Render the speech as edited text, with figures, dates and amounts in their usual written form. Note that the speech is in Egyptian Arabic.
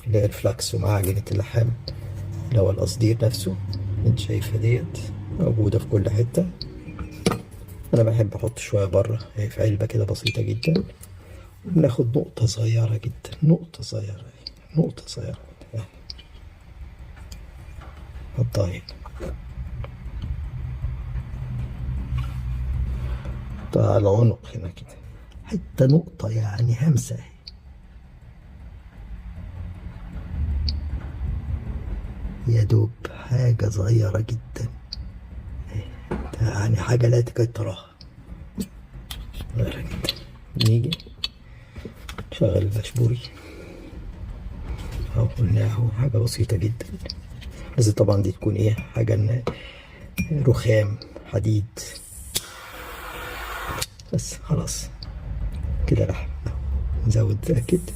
اللي هي ال flux ومعاها عجينة اللحام اللي هو القصدير نفسه. انت شايفها ديت موجودة في كل حتة. انا بحب احط شوية بره في علبة كده بسيطة جدا. بناخد نقطة صغيرة جدا، نقطة صغيرة، نقطة صغيرة، حطها هنا، حطها على العنق هنا كده، حتى نقطة يعني همسة. يا دوب حاجة صغيرة جدا، يعني حاجة لا تكاد تراها، صغيرة جدا. نيجي نشغل البشبوري اهو، قلنا اهو حاجة بسيطة جدا. لازم طبعا دي تكون ايه، حاجة رخام حديد بس. خلاص كده لحم. نزود تأكد.